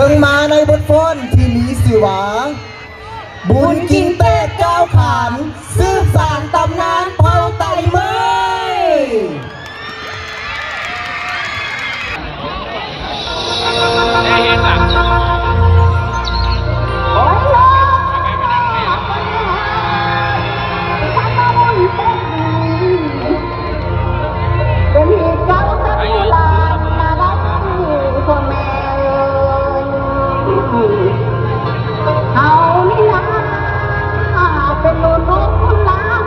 ເຊິ່ງມາໃນບົດຟ້ອນທີ່ມີຊື່ວ່າ ບຸນກິນແຕກກ້າວຂານ ສືບສານຕຳນານເຜົ່າໄຕເມີຍ. ເປັນເຈົ້າສັກໂບລານມາໄດ້ພໍ່ແມ່ເອີຍ ເຮົານີ້ນາ ເປັນລູກຫຼານ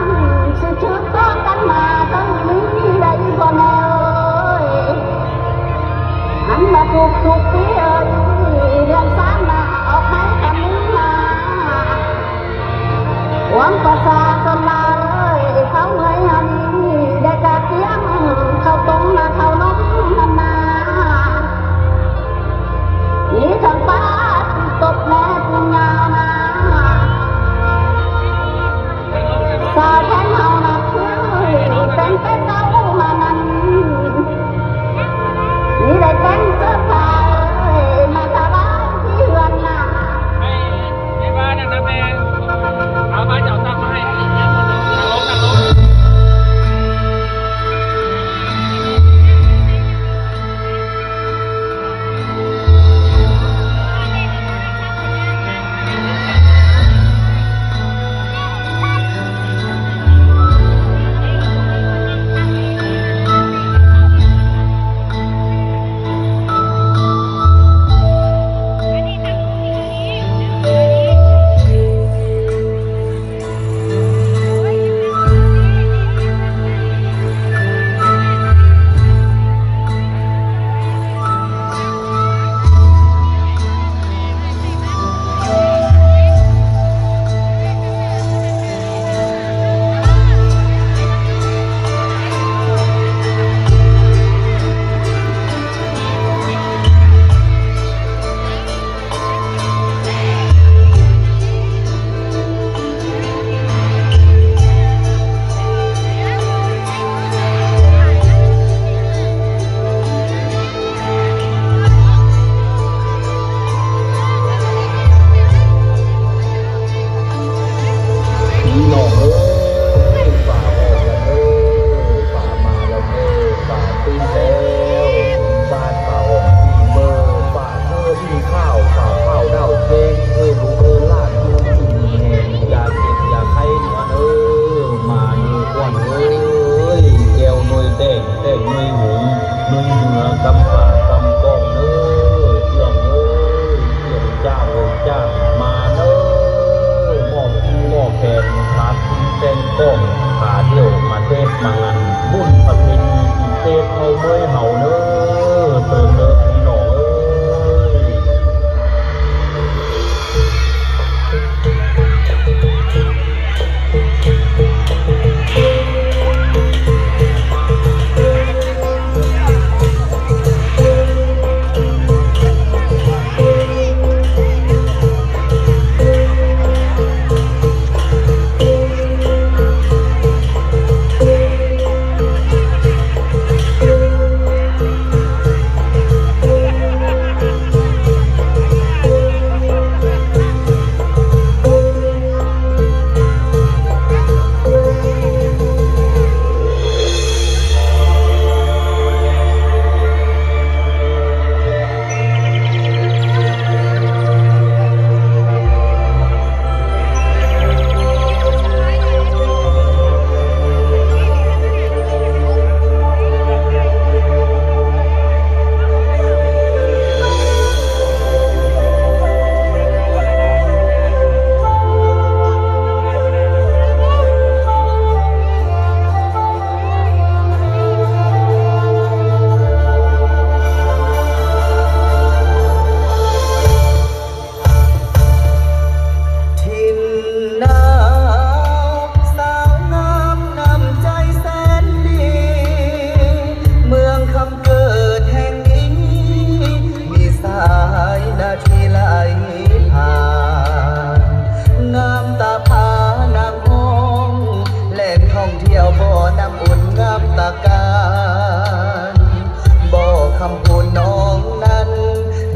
ສືບໆຕໍ່ກັນມາເຖິງນີ້ໄດ້ພໍ່ແມ່ເອີຍ ອັນວ່າທຸກໆປີເອີຍ ເດືອນສາມໜ້າອອກໃໝ່ກັນນີ້ນາ ພວກປະຊາຊົນລາວເອີຍ ເຂົາເມື່ອຍເຮົານີ້ ໄດ້ກະກຽມເຂົ້າຕົ້ມມາເຂົ້ານົມນຳນາ ມີທັງປາຕິຕົບ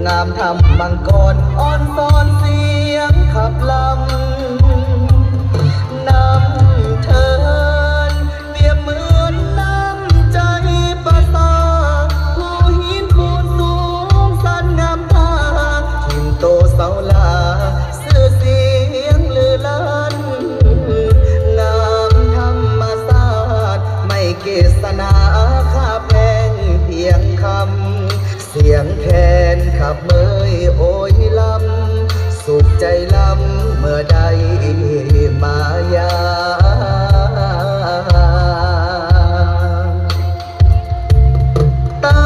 ຕາມທຳມັງກອນ ອອນສອນສຽງຂັບລຳ ນຳເທີນ ປຽບເໝືອນນ້ຳໃຈປະສາ ພູຫີນພູສູງສັນງາມຕາ ຖິ່ນໂຕເສົາຫຼ້າ ຊື່ສຽງລືລ້ານ ງາມທຳມະຊາດ ໄມ້ເກສນາ ຄ່າແພງພຽງຄຳ ສຽງແຄນຂັບເມີຍໂອຍລຳ ສຸກໃຈລຳເມື່ອໄດ້ມາຢາມ ໄຕ່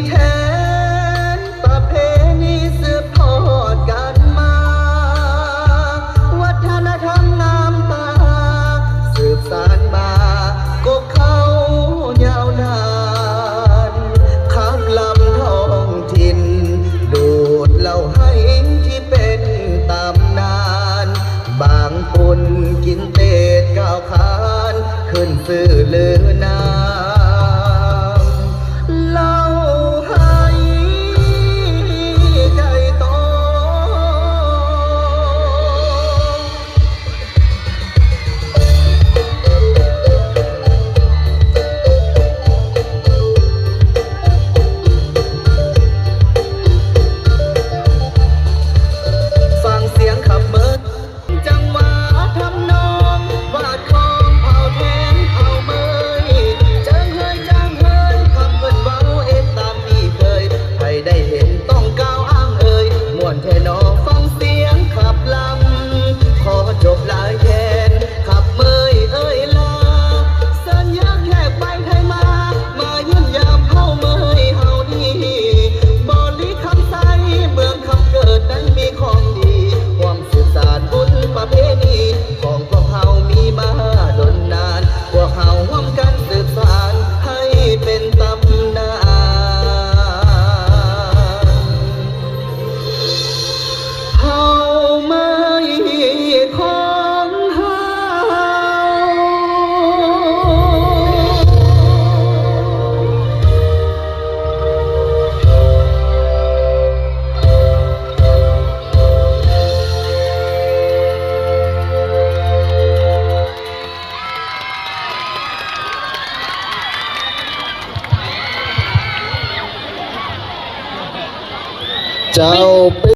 ແທນປະເພນີສືບທອດກັນມາ ວັດທະນະທຳງາມຕາ ສືບສານມາ ກົກເຄົ້າຍາວນານ ຂັບລຳທ້ອງຖິ່ນ ດູດເຫຼົ້າໄຮທີ່ເປັນຕຳນານ ບາງປຸນກິນເຕດກ້າວຂານ ຂຶ້ນຊື່ລືນາມ ເລົ່າໄຮໄກ່ໂຕ. ຟັງສຽງຂັບເມີຍ ຈັງຫວະທຳນອງ ວາດຂອງເຜົ່າແທນເຜົ່າເມີຍ ເຈີເຮີຍຈາງເຮີຍ ຄຳເພິ່ນເວົ້າເອັດຕາມທີ່ເຄີຍ ໃຜໄດ້ເຫັນຕ້ອງກ່າວອ້າງເອີຍ ມ່ວນແທ້ໜໍ ຟັງສຽງຂັບລຳ ຂໍຈົບລາຍແທນ ຂັບເມີຍເອີຍລາ ເຊີນຍາມແຂກໄປໄທມາ ມາຢ້ຽມຢາມເຜົ່າເມີຍເຮົານີ້ ບໍລິຄຳໄຊ ເມືອງຄຳເກີດ ໄດ້ມີຂອງດີ ຮ່ວມສືບສານບຸນປະເພນີ ຂອງພວກເຮົາມີມາດົນນານ ພວກເຮົາຮ່ວມກັນສືບສານ ໃຫ້ເປັນຕຳນານ ເຜົ່າເມີຍຂອງເຮົາ. ເຈົ້າ